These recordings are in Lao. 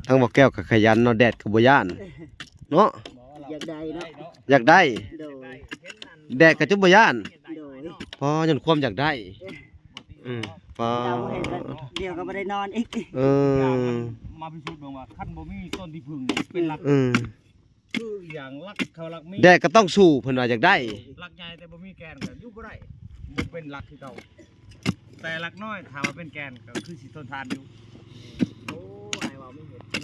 ທັງບໍ່ແກ້ວກໍຂະຫຍັນເນາະ ແດດກໍບໍ່ຢ້ານເນາະ ຢາກໄດ້ເນາະ ຢາກໄດ້ ໂດຍ ແດດກໍຈົນບໍ່ຢ້ານ ໂດຍ ພໍຍ້ອນຄວາມຢາກໄດ້ ອືມ ພໍ ດຽວກໍບໍ່ໄດ້ນອນອີກ ເອີ ມາພິສູດເບິ່ງວ່າຄັນບໍ່ມີຕົ້ນທີ່ເພິ່ງເປັນຫຼັກ ເອີ ຄືຢ່າງຫຼັກເຂົາຫຼັກມີ ແດດກໍຕ້ອງສູ້ ເພິ່ນວ່າຢາກໄດ້ ຫຼັກໃຫຍ່ແຕ່ບໍ່ມີແກ່ນກໍຢູ່ບໍ່ໄດ້ ບໍ່ເປັນຫຼັກຄືເກົ່າ ແຕ່ຫຼັກນ້ອຍຖ້າວ່າເປັນແກ່ນກໍຄືຊິທົນທານຢູ່ ໂອ້ ອ້າຍເວົ້າມີເຫດຜົນ.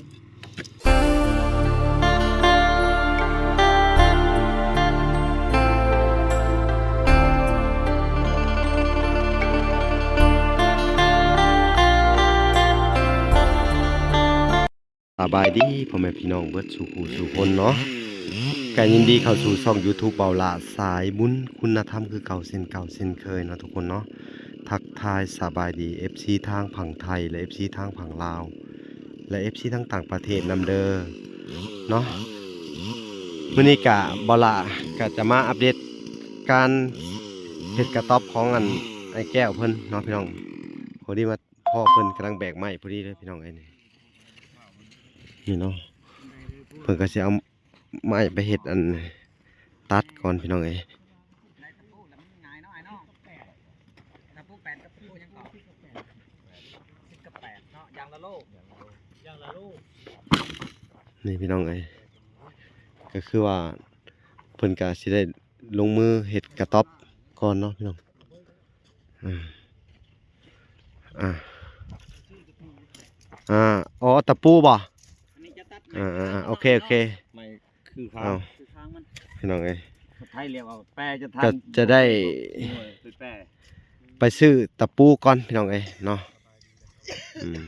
ສະບາຍດີພໍ່ແມ່ພີ່ນ້ອງເບິດສູ່ຜູ້ສູ່ຄົນເນາະ ກະຍິນດີເຂົ້າສູ່ຊ່ອງຢູທູບເບົາຫຼ້າສາຍບຸນຄຸນນະທຳຄືເກົ່າເຊັ່ນເກົ່າເຊັ່ນເຄີຍເນາະທຸກຄົນເນາະ ທັກທາຍສະບາຍດີເອັຟຊີທາງຝັ່ງໄທ ແລະ ເອັຟຊີທາງຝັ່ງລາວ ແລະ ເອັຟຊີທາງຕ່າງປະເທດນຳເດີເນາະ ມື້ນີ້ກະເບົາຫຼ້າກະຈະມາອັບເດດການເຮັດກະຕ໊ອບຂອງອັນອ້າຍແກ້ວເພິ່ນເນາະພີ່ນ້ອງ ພໍດີມາ ພໍ່ເພິ່ນກຳລັງແບກໄມ້ພໍດີເລີຍພີ່ນ້ອງເອີຍ ນີ້ ນີ້ເນາະ ເພິ່ນກໍຊິເອົາໄມ້ໄປເຮັດອັນຕັດກ່ອນພີ່ນ້ອງເອີຍ ຕະປູແປດກັບຕະປູຫຍັງເກາະ ສິບກັບແປດເນາະ ຢ່າງລະໂລ ຢ່າງລະໂລ ນີ້ພີ່ນ້ອງເອີຍ ກໍຄືວ່າເພິ່ນກໍຊິໄດ້ລົງມືເຮັດກະຕ໊ອບກ່ອນເນາະພີ່ນ້ອງ. ອາ ອາ ອໍ ຕະປູບໍ? ອັນນີ້ຈະຕັດໄມ້ ອາ ໂອເຄ ໂອເຄ ໄມ້ຄືຂາງ ເອົາ ຄືຂາງມັນ ພີ່ນ້ອງເອີຍ ໄທລຽກວ່າແປ ຈະ ກໍຈະໄດ້ ໂອ້ຍ ໄປແປ ໄປຊື້ຕະປູກ່ອນພີ່ນ້ອງເອີຍເນາະ ອືມ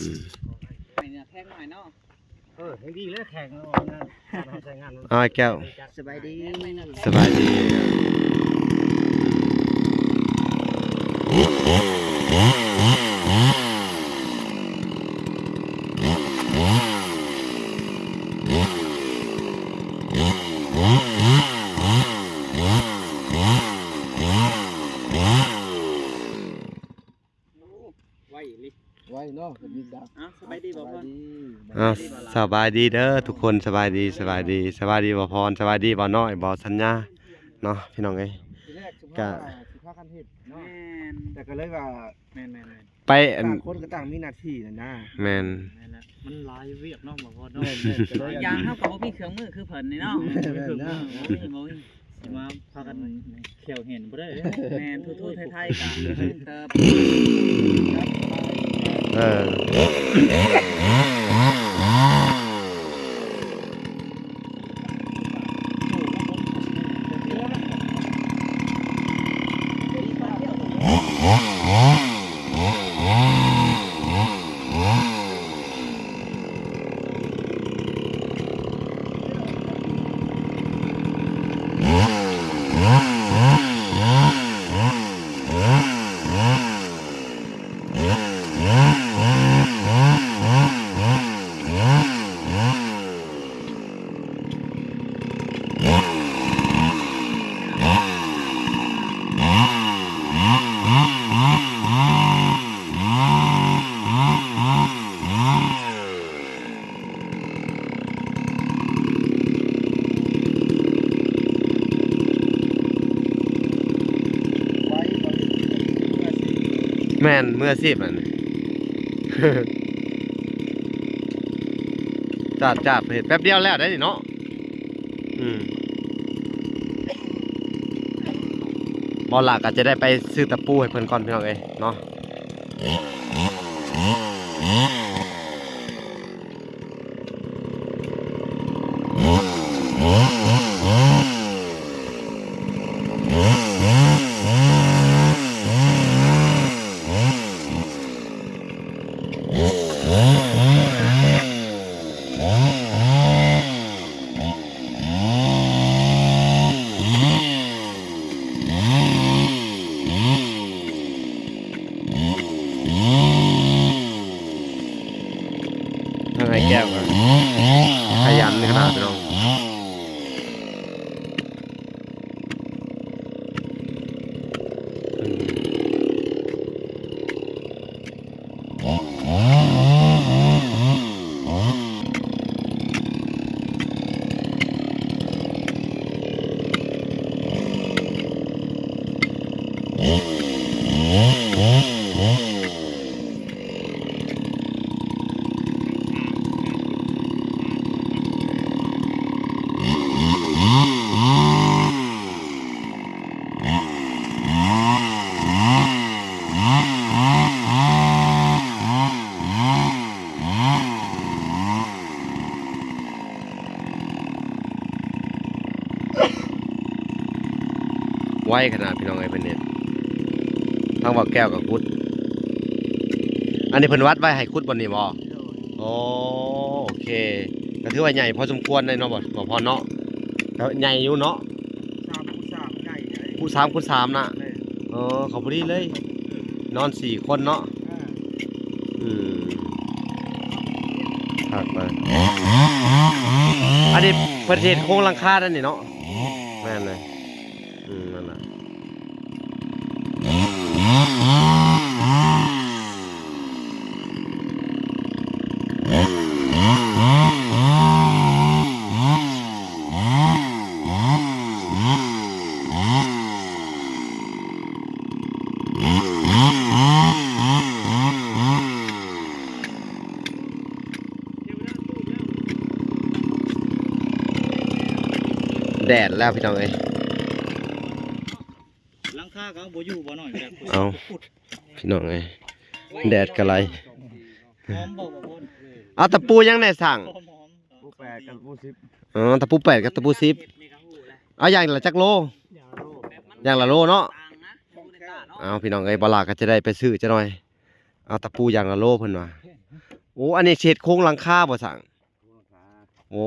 ອືມ ໄມ້ເນື້ອແຂງໜ້ອຍເນາະ. ເອີ ແຂງດີເລີຍ ແຂງ ເອົາ ງານ ງານ ເອົາ ອ້າຍແກ້ວ ສະບາຍດີ ສະບາຍດີ. ໄວອີ່ຫຼີ ໄວເນາະ ເປັນມິດດາ ອ້າວ ສະບາຍດີບໍ່ພອນ ສະບາຍດີ ອ້າວ ສະບາຍດີເດີທຸກຄົນ ສະບາຍດີ ສະບາຍດີ ສະບາຍດີບໍ່ພອນ ສະບາຍດີບໍ່ນ້ອຍ ບໍ່ສັນຍາເນາະ ພີ່ນ້ອງເອີຍ ທີແລກ ກະ ຊິພາກັນເຮັດເນາະ ແມ່ນ ແຕ່ກໍເລີຍວ່າ ແມ່ນໆໆ ໄປອັນ ຕ່າງຄົນກໍຕ່າງມີໜ້າທີ່ນັ້ນນະ ແມ່ນ ແມ່ນແຫຼະ ມັນຫຼາຍວຽກເນາະ ບໍ່ພໍເນາະ ແມ່ນໆ ກໍເລີຍ ຢ່າງເຮົາກໍບໍ່ມີເຄື່ອງມືຄືເພິ່ນນີ້ເນາະ ບໍ່ມີເຄື່ອງມື ບໍ່ມີ ບໍ່ມີ ຊິມາພາກັນແຂ້ວແຫ່ນບໍ່ໄດ້ເດ້ ແມ່ນ ທູໆໄທໆ ກະເຕີບ ເອີ. ແມ່ນ ມືອາຊີບອັນນີ້ ຈາດ ຈາດ ເຮັດແປັບດຽວແລ້ວໄດ໋ນີ້ເນາະ. ອືມ ບໍ່ລະກໍຈະໄດ້ໄປຊື້ຕະປູໃຫ້ເພິ່ນກ່ອນ ພີ່ນ້ອງເອີຍເນາະ. ໄວຂະໜາດ ພີ່ນ້ອງເອີຍ ເພິ່ນເຮັດ. ທາງບ່າວແກ້ວກໍຂຸດ ອັນນີ້ເພິ່ນວັດໄວ້ໃຫ້ຂຸດບ່ອນນີ້ບໍ່? ໂດຍ. ໂອ້ ໂອເຄ ກໍຖືວ່າໃຫຍ່ພໍສົມຄວນເລີຍເນາະ ບ່າວ ບ່າວພອນເນາະ? ກໍໃຫຍ່ຢູ່ເນາະ ສາມຄູນສາມ ໃຫຍ່ເດ້ ຄູນສາມຄູນສາມນະ. ແມ່ນ. ເອີ ເຂົ້າພໍດີເລີຍ ນອນສີ່ຄົນເນາະ. ອ່າ ອືມ ຄັກເລີຍ. ອັນນີ້ເພິ່ນເຮັດໂຄງຫຼັງຄານັ້ນນີ້ເນາະ? ແມ່ນເລີຍ. ອືມ ນັ້ນລະ. ແດດແລ້ວ ພີ່ນ້ອງເອີຍ. ຫຼັງຄາກໍເອົາບໍ່ຢູ່ບໍ່ໜ້ອຍແບບ ເອົາ ພີ່ນ້ອງເອີຍ ແດດກໍໄລ່. ຫອມບໍ່ ບໍ່ພົ້ນ? ເອົາຕະປູຫຍັງແດ່ຊ່າງ? ຫອມໆ ຕະປູແປດກັບຕະປູສິບ. ອໍ ຕະປູແປດກັບຕະປູສິບ. ເອົາຢ່າງລະຈັກໂລ? ຢ່າງລະໂລເນາະ. ເອົາ ພີ່ນ້ອງເອີຍ ບ່າວຫຼ້າກໍຈະໄດ້ໄປຊື້ຈັກໜ່ອຍ. ເອົາຕະປູຢ່າງລະໂລເພິ່ນວ່າ. ໂອ້ ອັນນີ້ຊິເຮັດໂຄງຫຼັງຄາບໍ່ຊ່າງ? ໂອ້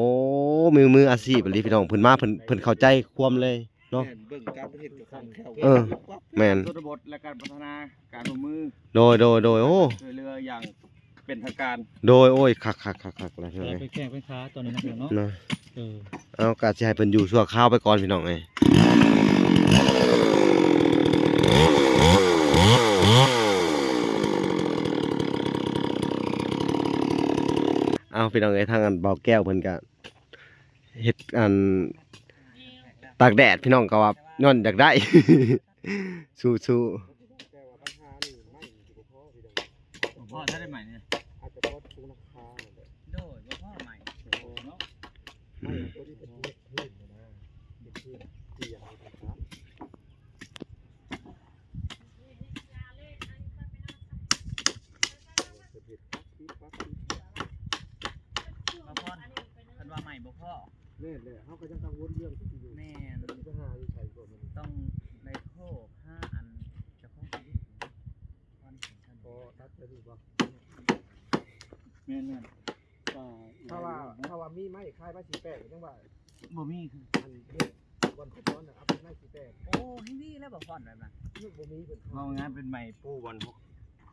ມື ມືອາຊີບອີ່ຫຼີ ພີ່ນ້ອງ ເພິ່ນມາ ເພິ່ນ ເພິ່ນເຂົ້າໃຈຄວາມເລີຍເນາະ. ແມ່ນ ເບິ່ງການເຮັດກໍຄ່ອງແຄ້ວ. ເອີ ແມ່ນ ຊົນນະບົດ ແລະ ການພັດທະນາ ການຮ່ວມມື. ໂດຍ ໂດຍ ໂດຍ. ໂອ້ ຊ່ວຍເຫຼືອຢ່າງເປັນທາງການ. ໂດຍ ໂອ້ຍ ຄັກໆໆໆ ແລ້ວ ໄປແຂ່ງໄປຂາຕອນນີ້ນະ ເນາະ. ເນາະ ເອີ ເອົາ ກະຊິໃຫ້ເພິ່ນຢູ່ຊົ່ວຄາວໄປກ່ອນ ພີ່ນ້ອງເອີຍ. ເອົາ ພີ່ນ້ອງເອີຍ ທາງອັນບ່າວແກ້ວເພິ່ນກະເຮັດອັນຕາກແດດ ພີ່ນ້ອງກໍວ່າຍ້ອນຢາກໄດ້ ສູ້ໆ. ບໍ່ພໍ ຖ້າໄດ້ໃໝ່ນີ້ ອາດຈະພໍປຸງລາຄານັ້ນແຫຼະ. ໂດຍ ບໍ່ພໍໃໝ່ ໂອ້ ເນາະ. ອືມ ໄມ້ຕົວນີ້ເປັນເຮັດພື້ນນະ ເຮັດພື້ນທີ່ຍັງບໍ່ທັນ ເຮັດປັບ ປັບ ປັບ ປັບ. ບໍ່ພໍ ເພິ່ນວ່າໃໝ່ບໍ່ພໍ. ແມ່ນແຫຼະ ເຮົາກໍຍັງກັງວົນເລື່ອງທີ່ຢູ່. ແມ່ນ ຊິໄປຫາຢູ່ໃສກໍມັນ ຕ້ອງໄດ້ໂທຫາອັນເຈົ້າຂອງທີ່ດິນ. ພໍຕັດໄປຖືກບໍ່? ແມ່ນໆ ຖ້າວ່າ ຖ້າວ່າມີໄມ້ຂາຍໄມ້ສີແປດກໍຍັງວ່າບໍ່ມີ. ອັນເຮັດບ່ອນເພິ່ນນອນນະ ເອົາເປັນໄມ້ສີແປດ. ໂອ້ ແຮ່ງດີແລ້ວ ບໍ່ຜ່ອນແບບນັ້ນ ບໍ່ມີເພິ່ນ. ເວົ້າງ່າຍເປັນໄມ້ປູບ່ອນ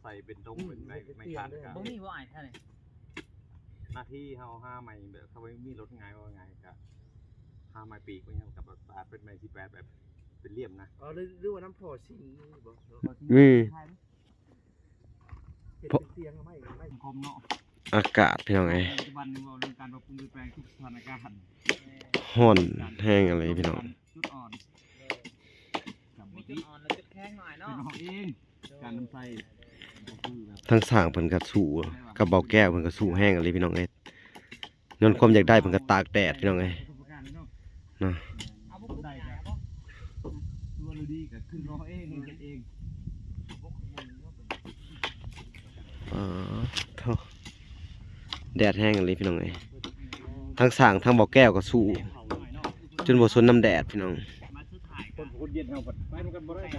ໃສ່ເປັນຕົງ ອືມ ເປັນໄມ້ ເປັນໄມ້ຄານ. ບໍ່ມີບໍ່ອ້າຍ ຖ້ານີ້ ໜ້າທີ່ເຮົາຫາໄມ້ແບບ ຖ້າວ່າມີລົດງ່າຍ ເວົ້າງ່າຍ ກະຫາໄມ້ປີກໄປຫຍັງ ກະອາດເປັນໄມ້ສີແປດແບບ ເປັນລ່ຽມນະ. ອໍ ຫຼື ຫຼືວ່ານຳພໍ່ຊິງມີບໍ່ເນາະ? ມີ ເຮັດເປັນຕຽງໄມ້ ໄມ້ຄົມເນາະ. ອາກາດ ພີ່ນ້ອງເອີຍ ປັດຈຸບັນນີ້ເວົ້າເລື່ອງການປັບປຸງປ່ຽນແປງທຸກສະຖານະການ ຮ້ອນແຮງອີ່ຫຼີ ພີ່ນ້ອງ. ຈຸດອ່ອນ ມີຈຸດອ່ອນ ແລະ ຈຸດແຂງໜ້ອຍເນາະ ເປັນເຮົາເອງ. ການນຳໃຊ້ ທັງຊ່າງເພິ່ນກໍສູ້ ກັບບ່າວແກ້ວເພິ່ນກໍສູ້ແຮງອີ່ຫຼີ ພີ່ນ້ອງເອີຍ. ຍ້ອນຄວາມຢາກໄດ້ເພິ່ນກໍຕາກແດດ ພີ່ນ້ອງເອີຍ ເນາະ. ປາດໂທ້ ແດດແຮງອີ່ຫຼີ ພີ່ນ້ອງເອີຍ. ທັງຊ່າງທັງບ່າວແກ້ວກໍສູ້ ຈົນບໍ່ສົນນຳແດດ ພີ່ນ້ອງ. ຄົນເຢັນເຮົາໄປນຳກັນບໍ່ໄດ້. ເຮົ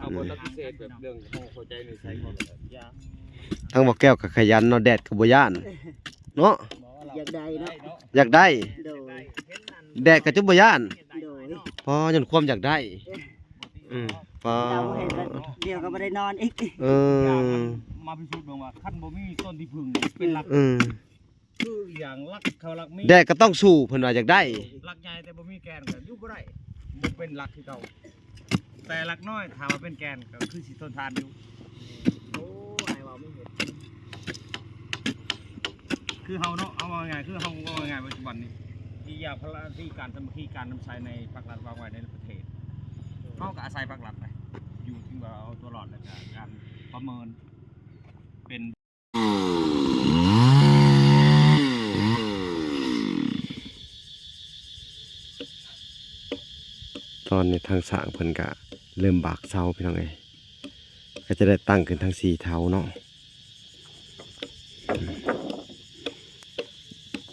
າບໍ່ປະຕິເສດແບບເລື່ອງເຮົາເຂົ້າໃຈໃນໃສກ່ອນ. ທາງບ່າວແກ້ວກໍຂະຫຍັນເນາະ ແດດກໍບໍ່ຢ້ານເນາະ. ຢາກໄດ້ເນາະ ຢາກໄດ້. ໂດຍ ແດດກໍຈົນບໍ່ຢ້ານ. ໂດຍ ພໍຍ້ອນຄວາມຢາກໄດ້. ອືມ ພໍ ດຽວກໍບໍ່ໄດ້ນອນອີກ. ເອີ ມາພິສູດເບິ່ງວ່າຄັນບໍ່ມີຕົ້ນທີ່ເພິ່ງເປັນຫຼັກ ເອີ ຄືອີ່ຫຍັງ ຫຼັກເຂົາຫຼັກມີ ແດດກໍຕ້ອງສູ້ ເພິ່ນວ່າຢາກໄດ້. ຫຼັກໃຫຍ່ແຕ່ບໍ່ມີແກ່ນກໍຢູ່ບໍ່ໄດ້ ບໍ່ເປັນຫຼັກຄືເກົ່າ. ແຕ່ຫຼັກນ້ອຍຖ້າວ່າເປັນແກ່ນກໍຄືຊິທົນທານຢູ່. ໂອ້ ອ້າຍເວົ້າມີເຫດຜົນ ຄືເຮົາເນາະ ເອົາວ່າງ່າຍ ຄືເຮົາເວົ້າງ່າຍ ປັດຈຸບັນນີ້ ທີ່ຢາກພະລາ ທີ່ການສາມັກຄີ ການນຳໃຊ້ໃນພາກລັດວາງໄວ້ໃນປະເທດ ເຮົາກໍອາໄສພາກລັດໄປ ຢູ່ທີ່ວ່າເອົາຕົວລອດ ແລ້ວກໍການປະເມີນເປັນ ຕອນນີ້ທາງຊ່າງເພິ່ນກະເລີ່ມບາກເສົາພີ່ນ້ອງເອີຍ ກໍຈະໄດ້ຕັ້ງຂຶ້ນທັງສີ່ເສົາເນາະ.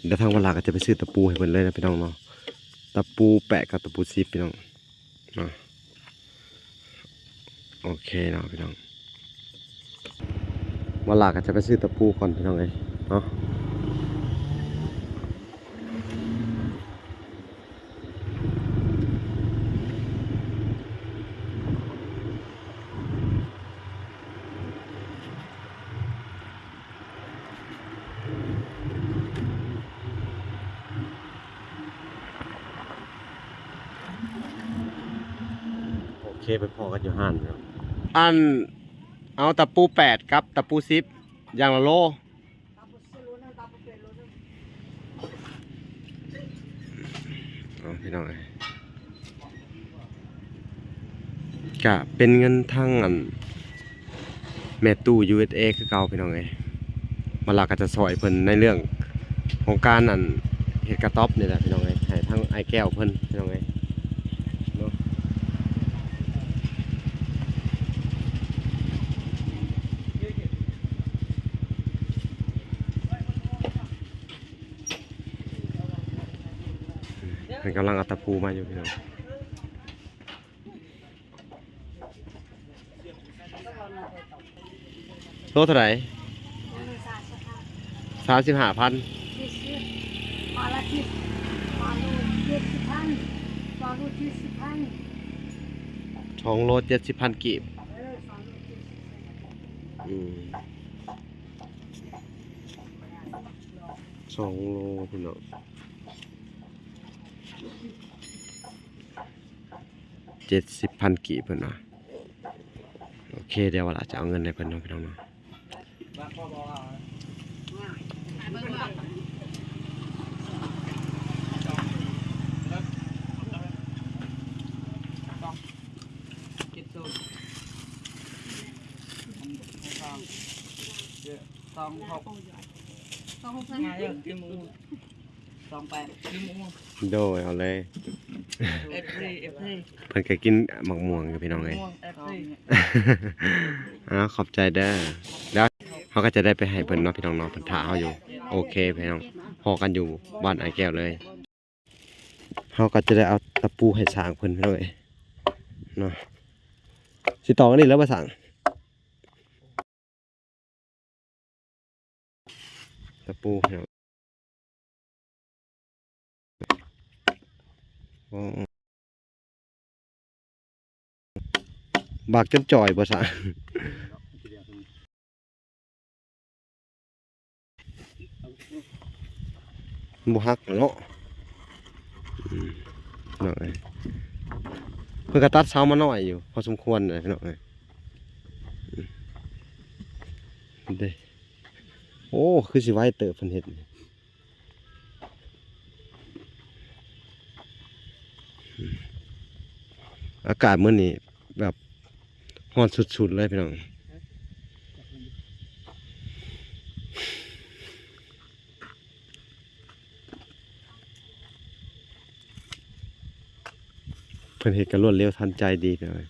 ແລ້ວທາງວາລາກໍຈະໄປຊື້ຕະປູໃຫ້ເພິ່ນເລີຍນະພີ່ນ້ອງເນາະ ຕະປູແປດກັບຕະປູສິບພີ່ນ້ອງ. ເນາະ ໂອເຄເນາະພີ່ນ້ອງ ວາລາກໍຈະໄປຊື້ຕະປູກ່ອນພີ່ນ້ອງເອີຍເນາະ. ໂອເຄ ໄປພໍ້ກັນຢູ່ຮ້ານເນາະ ອັນ ເອົາຕະປູແປດກັບຕະປູສິບ ຢ່າງລະໂລ. ເອົາ ພີ່ນ້ອງເອີຍ ກະເປັນເງິນທາງອັນ ແມ່ຕູ້ ຢູເອັສເອ ຄືເກົ່າພີ່ນ້ອງເອີຍ ມາລາກໍຈະຊ່ອຍເພິ່ນໃນເລື່ອງຂອງການອັນເຮັດກະຕັອບນີ້ແຫຼະພີ່ນ້ອງເອີຍ ໃຫ້ທາງອ້າຍແກ້ວເພິ່ນພີ່ນ້ອງເອີຍເນາະ. ເພິ່ນກຳລັງເອົາຕະປູມາຢູ່ພີ່ນ້ອງ. ໂລເທົ່າໃດ? ໂລໜຶ່ງສາມສິບຫ້າ ສາມສິບຫ້າພັນ ເຈັດສິບ ປາລະເຈັດ ປາໂລເຈັດສິບພັນ ປາໂລເຈັດສິບພັນ ສອງໂລເຈັດສິບພັນກີບ. ເອີ ສອງໂລເຈັດສິບພັນ ອືມ ສອງໂລພີ່ນ້ອງ. ເຈັດສິບພັນກີບເພິ່ນວ່າ. ໂອເຄ ດຽວວາລາຈະເອົາເງິນໃຫ້ເພິ່ນເນາະ ພີ່ນ້ອງເນາະ. ສອງຫົກ ສອງຫົກ ມາເດີ້ ກິນໝູ ສອງແປດ ກິນໝູ. ໂດຍ ເອົາເລີຍ ເອັຟຊີ ເອັຟຊີ ເພິ່ນກໍກິນໝາກມ່ວງຢູ່ ພີ່ນ້ອງເອີຍ. ເອັຟຊີ ອ້າວ ຂອບໃຈເດີ້. ດຽວເຮົາກໍຈະໄດ້ໄປໃຫ້ເພິ່ນເນາະ ພີ່ນ້ອງເນາະ ເພິ່ນຖ້າເຮົາຢູ່. ໂອເຄ ພີ່ນ້ອງ ພໍ້ກັນຢູ່ບ້ານອ້າຍແກ້ວເລີຍ. ເຮົາກໍຈະໄດ້ເອົາຕະປູໃຫ້ຊ່າງເພິ່ນ ພີ່ນ້ອງເອີຍເນາະ. ຊິຕອກອັນນີ້ແລ້ວບໍ່ຊ່າງ? ຕະປູ ໂອ້ ບາກຈົນຈ່ອຍບໍ່ຊະ ບໍ່ຫັກເນາະ. ອືມ ເນາະ ເພິ່ນກໍຕັດເສົາມາໜ້ອຍຢູ່ພໍສົມຄວນເນາະ. ເດ້ ໂອ້ ຄືຊິໄວເຕີບເພິ່ນເຮັດນີ້. ອາກາດມື້ນີ້ແບບຮ້ອນສຸດໆເລີຍ ພີ່ນ້ອງ. ເພິ່ນເຮັດກັນລວດເລັວທັນໃຈດີ ພີ່ນ້ອງ.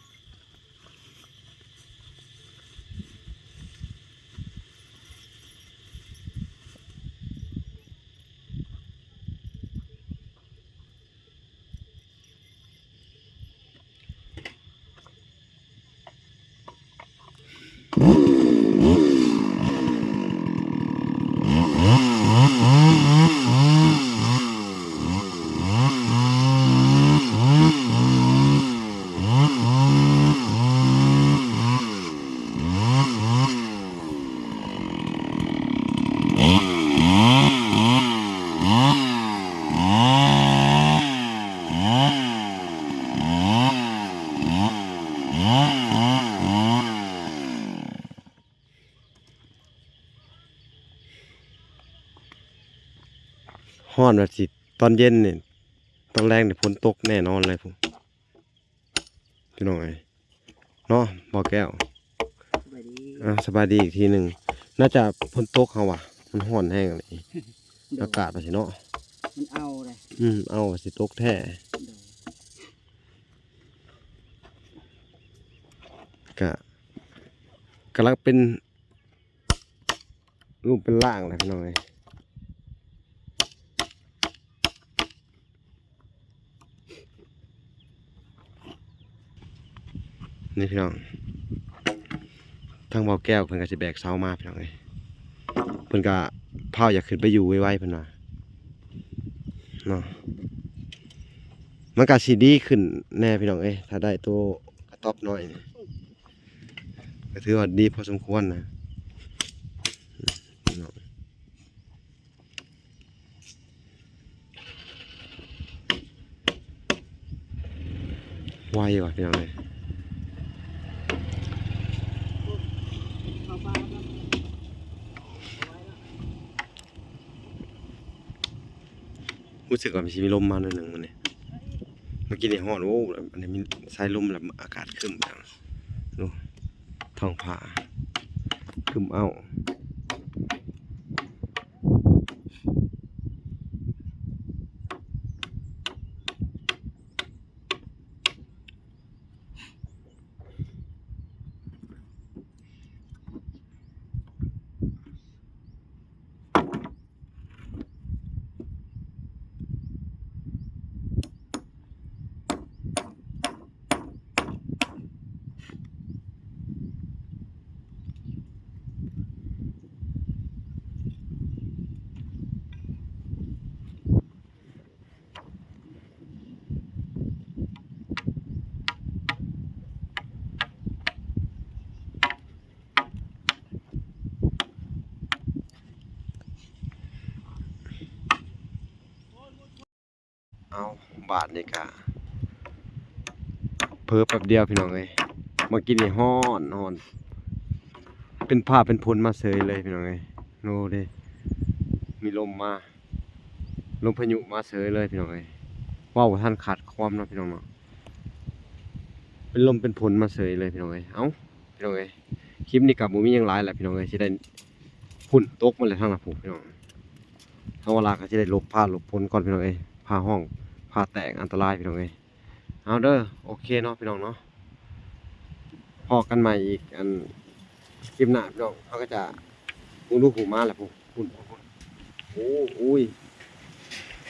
ฮ้อนแบบสิ ตอนเย็นนี่ ตอนแลงนี่ฝนตกแน่นอนเลยพุ้น. ພີ່ນ້ອງເອີຍ ເນາະ ບໍ່ແກ້ວ. ສະບາຍດີ ອ່າ ສະບາຍດີອີກທີໜຶ່ງ. ໜ້າຈະຝົນຕົກເຮົາວ່າ ມັນຮ້ອນແຮງອີ່ຫຼີ ໂດຍ ອາກາດວ່າຊີ້ເນາະ ມັນເອົາເດ້ ອືມ ເອົາວ່າຊິຕົກແທ້ ໂດຍ ກະ ກຳລັງເປັນ ຮູບເປັນຮ່າງແລ້ວພີ່ນ້ອງເອີຍ. ນີ້ພີ່ນ້ອງ ທາງບໍ່ແກ້ວເພິ່ນກໍຊິແບກເສົາມາພີ່ນ້ອງເອີຍ. ເພິ່ນກໍພ້າວຢາກຂຶ້ນໄປຢູ່ໄວໆ ເພິ່ນວ່າເນາະ. ມັນກໍຊິດີຂຶ້ນແດ່ພີ່ນ້ອງເອີຍ ຖ້າໄດ້ໂຕກະຕອບນ້ອຍນີ້ ກໍຖືວ່າດີພໍສົມຄວນນະ. ໄວວ່ະພີ່ນ້ອງເອີຍ. ຮູ້ສຶກວ່າມັນຊິມີລົມມາໜ້ອຍໜຶ່ງມື້ນີ້. ເມື່ອກີ້ນີ້ຮ້ອນ ໂອ້ ອັນນີ້ມີສາຍລົມແລ້ວ ອາກາດຄຶ້ມ ດູ ທ້ອງຟ້າຄຶ້ມເອົ້າ. ເອົາ ບາດນີ້ກະເຜີແປັບດຽວພີ່ນ້ອງເອີຍ. ເມື່ອກີ້ນີ້ຮ້ອນ ຮ້ອນ ເປັນຟ້າເປັນຝົນມາເສີຍເລີຍພີ່ນ້ອງເອີຍ. ໂອ້ເດ້ ມີລົມມາ ລົມພາຍຸມາເສີຍເລີຍພີ່ນ້ອງເອີຍ. ເວົ້າບໍ່ທັນຂາດຄວາມເນາະພີ່ນ້ອງເນາະ ເປັນລົມເປັນຝົນມາເສີຍເລີຍພີ່ນ້ອງເອີຍ. ເອົ້າ ພີ່ນ້ອງເອີຍ ຄລິບນີ້ກໍບໍ່ມີຫຍັງຫຼາຍແຫຼະພີ່ນ້ອງເອີຍ. ຊິໄດ້ ພຸ້ນ ຕົກມາແລ້ວທາງນັ້ນພຸ້ນພີ່ນ້ອງ. ທາງວາລາກໍຊິໄດ້ຫຼົບຟ້າຫຼົບຝົນກ່ອນພີ່ນ້ອງເອີຍ. ຟ້າຮ້ອງ ຟ້າແຕກ ອັນຕະລາຍພີ່ນ້ອງເອີຍ. ເອົາເດີ ໂອເຄເນາະພີ່ນ້ອງເນາະ ພໍ້ກັນໃໝ່ອີກ ອັນ ຄລິບໜ້າພີ່ນ້ອງ. ເຮົາກໍຈະ ພຸ້ນ ມາແລ້ວພຸ້ນ ພຸ້ນ ພຸ້ນ ໂອ້ ໂອ້ຍ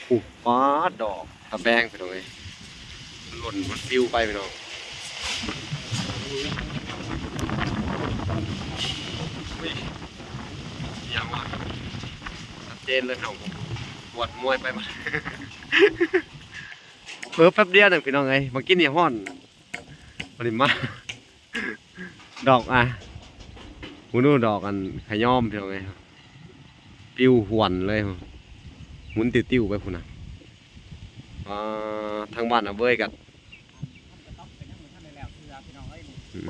ໂອ້ ປາດ ດອກຕະແບງພີ່ນ້ອງເອີຍ ມັນຫຼົ່ນ ມັນປິວໄປພີ່ນ້ອງ. ອຸ້ຍ ອີຫຍັງວະ ຊັດເຈນເລີຍພີ່ນ້ອງ ກວດມວຍໄປໝົດ. ເຜີແປັບດຽວໜຶ່ງພີ່ນ້ອງເອີຍ ເມື່ອກີ້ນີ້ຮ້ອນ ບໍ່ໄດ້ມາ ດອກ ອ່ະ ໝູໜູດອກ ອັນ ຂະຫຍອມພີ່ນ້ອງເອີຍ ປິວຫວນເລີຍ ໝູນຕິວໆໄປພຸ້ນນະ. ອ່າ ທາງບ້ານອາເວີຍກັນ ອືມ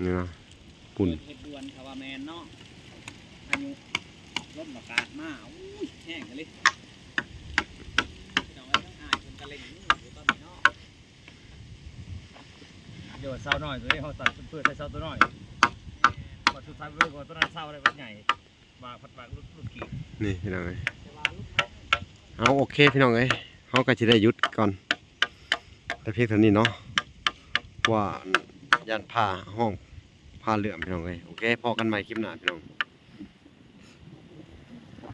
ນີ້ນະ ພຸ້ນ ເຮັດດ່ວນ ຖ້າວ່າແມ່ນເນາະ ພາຍຸລົມອາກາດມາ ໂອ້ຍ ແຮງອີ່ຫຼີ ພີ່ນ້ອງເອີຍ. ອ້າຍເພິ່ນກະເລັ່ງມືຢູ່ຕອນນີ້ເນາະ ດຽວສາວນ້ອຍຕົວນີ້ ເຮົາຕັດເພື່ອໃສ່ສາວຕົວນ້ອຍ ບັດສຸດທ້າຍເບິ່ງວ່າຕົວນັ້ນສາວໄດ້ບັດໃຫຍ່ ມາພັດມາລຸດ ລຸດກີ້ ນີ້ພີ່ນ້ອງເອີຍ. ເອົາ ໂອເຄພີ່ນ້ອງເອີຍ ເຮົາກໍຊິໄດ້ຢຸດກ່ອນ ແຕ່ພຽງເທົ່ານີ້ເນາະ ວ່າ ຢ້ານຟ້າຮ້ອງ ຟ້າເຫຼື້ອມພີ່ນ້ອງເອີຍ. ໂອເຄ ພໍ້ກັນໃໝ່ຄລິບໜ້າພີ່ນ້ອງ.